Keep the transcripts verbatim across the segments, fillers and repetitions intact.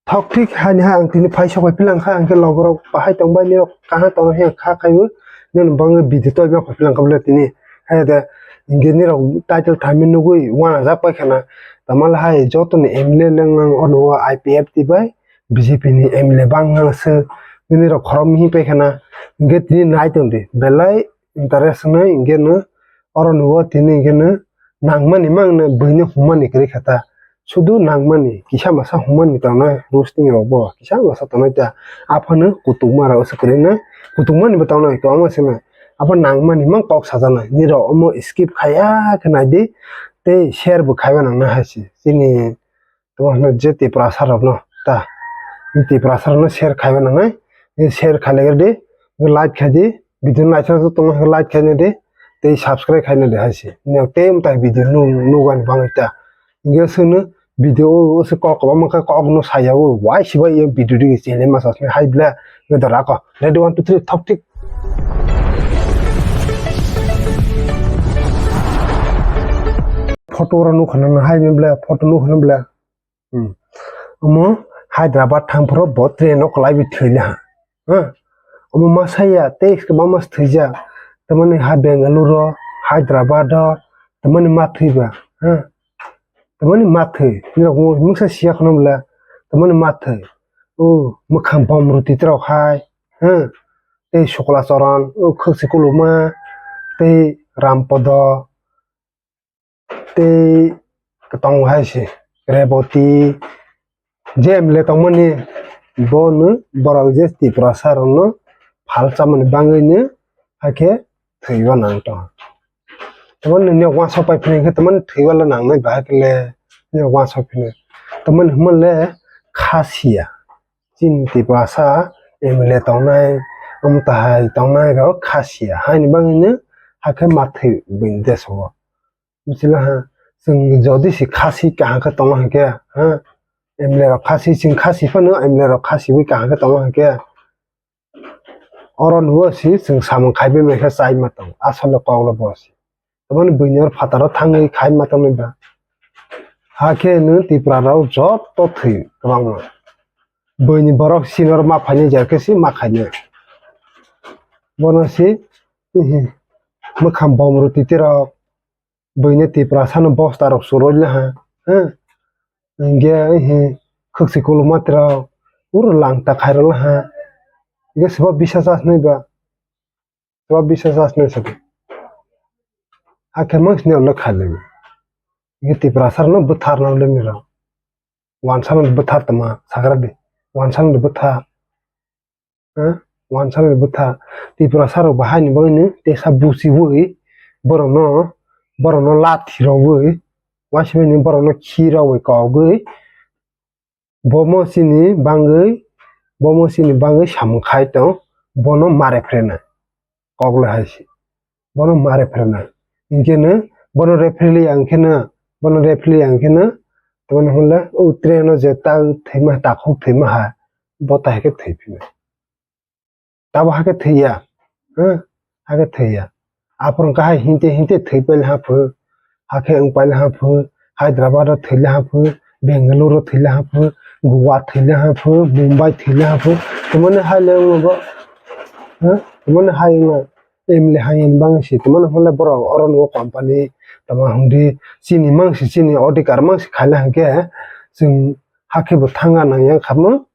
Thok thik hani ha ang tini phai sok pai philang kha, ang khe logo rok bahai tong bai, nirok kaha tong khe kha khai o, nini bangwi video toi ma phai philang kha bwle tini. Hai de, hingke nirok title thaimi nugwi wana jak pai khana. Tamo le hai joto ni M L A leng lang ono o I P F T bai B J P ni M L A bang nang se, nirok khorok mihi pai khana. Hingke tini nai tong di, belai interest wngnai, hingke no oro ni o tini hingke no nangmani mang no buino humani kwrwi kha ta. Sudu nangmani, kisa masa humani tongnai, roasting rok bo kisa masa tongnai ta. Aphano kutukma rok se kwrwi na, kutukmani bo tongnai, kwbangma se na. Aphano nangmani mang kok sajaknai, nirok omo skip khaya khe naidi, tei share bo khaiba nangna hai se. Chini tamo hwnwi je Tiprasa rokno ta, Tiprasa rokno share khaiba nangnai, share khailaigradi, like khaidi, video naithok tongma khe like khainadi, tei subscribe khainadi hai se. Niyok tei mwtai video nu-, nugani bagwi ta. Hingke chwngno video o se kok kwbangma khe kokno saya o, wai sibai video digi chele masa hai ble, ngi da rako. Ready, one, two, three, thok thik. Photo oro nukha nang hai ble, photo nukha ble. Hmm. Omo Hyderabad thang phuru bo train o kwlai bi thwi le ha. Ha? Omo ma saya tei kwbangma thwijak. Tamani ha Bengaluru, Hyderabad o, tamani ma thwi ba. Ha? Tamani ma thwi. Nirok mungsa siya kheno bwle. Tamani ma thwi. O mwkhang bom rwtwi rok hai. Ha? Tei Sukla Charan, o Khwksi Kuluma, tei Rampodo. Tei tongo hai se Reboti, je M L A tongmani, bono borok je Tiprasa rokno phal chamani bagwino hakhe thwiba nang tongo. Tamani nini uansuk pai phini khe tamani thwiba le nangnai bahai khe le nini uansuk phini. Tamani hwnba le kha siya. Chini Tiprasa M L A tongnai, omo tahai tongnai rok kha siya. Haini bagwino hakhe ma thwi buini desh o. Bichila ha, chwng jodi se khasi kaham khe tongma hinkhe, ha, M L A rok khasi, chwng khasi phano M L A rok khasi wi kaham khe tongma hinkhe, oro nuo se chwng samung khaibai mai khe chai ma tong, asole kok le bo se. Tamani buini oro phataro thangwi khai ma tongni ba. Hakhe nwng Tripura rok joto thwi kwbangma. Buini borok senior ma phaini jer khe se ma khainai. Bono se, ihi, mwkhang bom rwtwi twi rok. Buini Tiprasa no bosta rok churui le ha, ha. Hingke, he, khwksi koloma tirok, uro langta khairok le ha. Hingke sebo bisa chasnai ba, sebo bisa chasnai sabo. Hakhe mang sini ulo khailai. Hingke Tiprasa no bwthar no le miro. Wansa no bwthar tama sagra di. Wansa no bwthar. Ha? Wansa bai bwtha Tiprasa rok bo haini bagwi no tesa buchiwi borokno, borokno lathi rogwi, waisa bai borokno khi rogwi kogwi, bomo chini bangwi, bomo chini bangwi samung khai tong, bono mare phrena kok le hai se. Bono ma referee na. Hinkhe no, bono referee liya hinkhe no, bono referee liya hinkhe no, tamani hwnle, o train o je ta thwima, takhuk thwima ha, bo ta hai khe thwi phino. Tabo hakhe thwiya, ha? Hakhe thwiya. Aphuru kahai hinte hinte thwi paile ha phu, hakhe wng paile ha phu, Hyderabad o thwile ha phu, Bengaluru o thwile ha phu, Goa thwile ha phu, Mumbai thwile ha phu, tamani hai le wngbo, ha? Tamani hai wngbo. M L A hai ni bang si tongmani hwnle borok oro nugo company tongma hwndi chini mang si chini odhikar mang si khaina hwnkhe chwng hakhe bo thanga nangya wngkha mung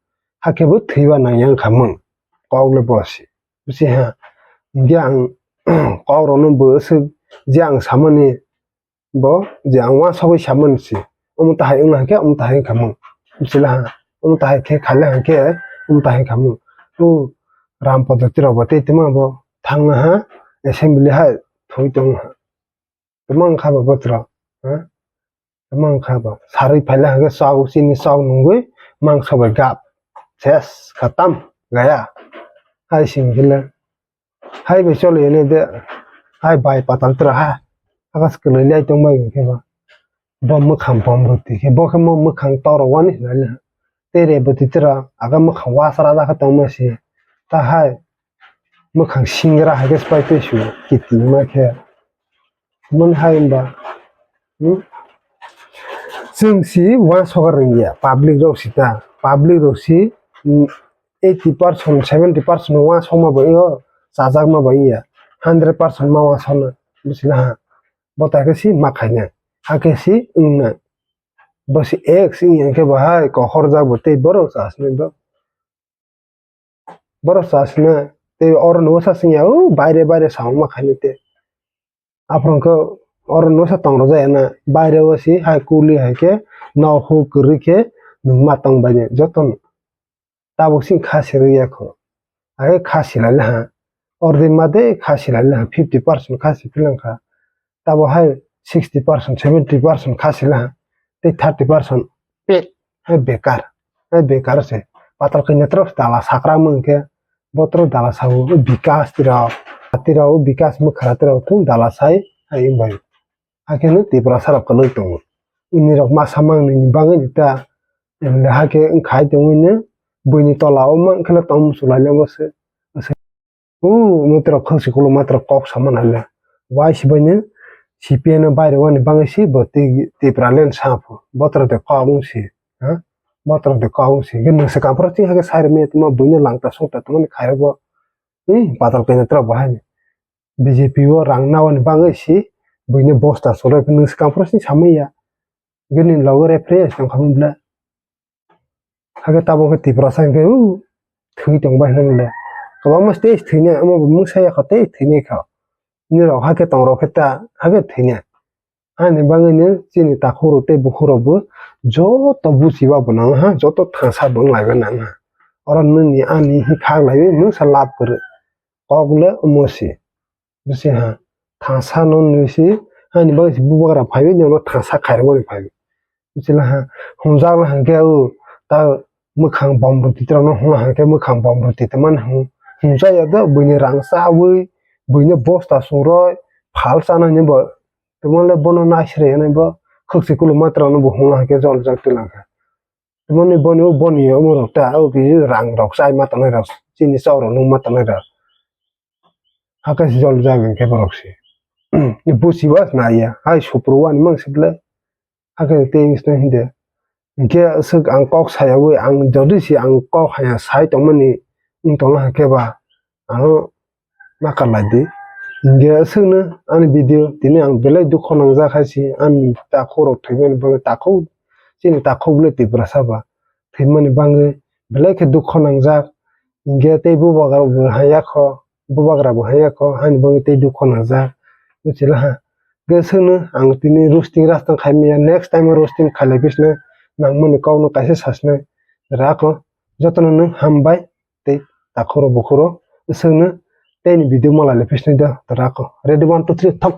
hakhe bo thwiba nangya wngkha mung kok le bo si bisi ha hwnkhe ang kok rok no bo swk je ang samani Bo je ang uansugwi samani se, omo tahai wngna hinkhe omo tahai wngkha mung. Bisi laha, omo tahai khe khaila hinkhe omo tahai wngkha mung. O Ram Podoti rok bo tei tongma bo thangna ha, assembly hai thwi tongma ha. Tongma wngkha bo botrok, ha? Tongma wngkha bo. Sarwi phaila hinkhe chao, chini chao nungwi mangso bai gap. Ses, khatam, gaya. Hai sing khe le. Hai bai choli hwnwi de, hai bai patal tura ha, akas kwlwi lai tong bai hwnkhe ba, bo mwkhang bom rwtwi khe, bo khe mo mwkhang torok wani hwnwi ha, tei rebwtwi tura aga mwkhang wasra da khe tongma se, ta hai mwkhang singra hai khe swbai twi su kitima khe, mani hai wngba. Hmm? Chwng si uansukha rwngya, public rok si ta. public rok si, mm, eighty percent, seventy percent wa soma bai o, chajakma bai ya, hundred percent ma wa sona, bisina ha. Bo ta khe si ma khaina, ha khe si wngna. Bo si ex wng yang khe bo hai kohorjak bo tei borok chasni bo. Borok chasni tei oro no sa sing ya, o baire baire sa ma khaina te. Aphuru khe oro no sa tong rwjak ya na, baire o si hai kuli hai khe nok huk kwrwi khe nwng ma tong bai ni joto no. Tabuk sing kha sirwi ya kho. Hai kha silai le ha. Ordi ma de kha silai le ha, fifty percent kha si philang kha. Tabo hai sixty percent, seventy percent kha sila ha. Tei thirty percent pet hai bekar. Hai bekar se. Patal kanya trok dala sakra mung khe. Botro dala sabu bikas tirao. Tirao bikas mukhara tirao thung dala sai hai bai. Hakhe no Tiprasa rok kwlwi tongo. Ini rok masa mang nini bagwi ta. Emle hakhe wngkhai tongwi no buini tola o mang kheno tong muchulai le bo se. O matro khangsi kulo matro kok sama nai le. Wai sibai no C P I no baire wani bagwi si bo tei Tipraland sa pho. Botro de kok wng si. Ha? Botro de kok wng si. Nwng se kampro ching hakhe sai rwmani tongma buino langta songta tongmani khairok bo. Ui, patal kanya trok bo hai. B J P o rang nawani bagwi si buino bosta chwrai phano swkang phano sini samwi ya. Gini logo referee tong kha bwle. Hakhe tabuk khe Tiprasa hinkhe u thwi tong bai hwnwi le. Kwbangma stage thwinai, omo bo mungsa ya kho tei thwinai kha. Nini rok hakhe tong rok khe ta hakhe thwinai. Ani bagwino chini takhuk rok tei bukhuk rok bo joto buchiba bo nang ha, joto thangsa bo wng lai nang ha. Oro nini ani hi khak lai mungsa lab kwrwi. Kok le omo si. Bisi ha. Thangsa no nui si. Ani bagwi si bubagra phaiwi, nono thangsa khairokmani phaiwi. Bisi la ha. Humjak la hwnkhe o ta mwkhang bomrwtwi rokno hwnla hwnkhe mwkhang bomrwtwi tongmani hwn. Humjak ya do buini rang chawi, buino bosta chungroi, phal chanani bo. Tongmani le bono naisre hwnwi bo khwksi kuluma rokno bo hwnla hwnkhe joljak twlang kha. Tongmani boni o boni omo rok ta o khe rang rok chai ma tongnai rok, chini chok rok nung ma tongnai rok. Hakhe se jol jagwi khe borok se. Buchiba naiya, hai supru wani mang se ble. Hakhe tei wngse hinde. Hinkhe aswk ang kok sayawi, ang jodi se ang kok haya sai tongmani wng tongna hakhe ba, ano ma kar lai di. Hinkhe aswkno ani video tini ang belai dukho nangjak hai se, ani takhuk rok thwimani bagwi takhuk, chini takhuk ble Tiprasa ba. Thwimani bagwi belai khe dukho nangjak. Hinkhe tei bubagra bo haya kho, bubagra bo haya kho, haini bagwi tei dukho nangjak. Buchila ha. Hwnkhe aswkno ang tini roasting rastang khai manya, next time roasting khailai phisne nangmani kokno kaisa sasnai. Rako jotono no hambai tei takhuro bukhuro aswkno teini video malai lai phisne da rako. Ready, one, two, three, thok.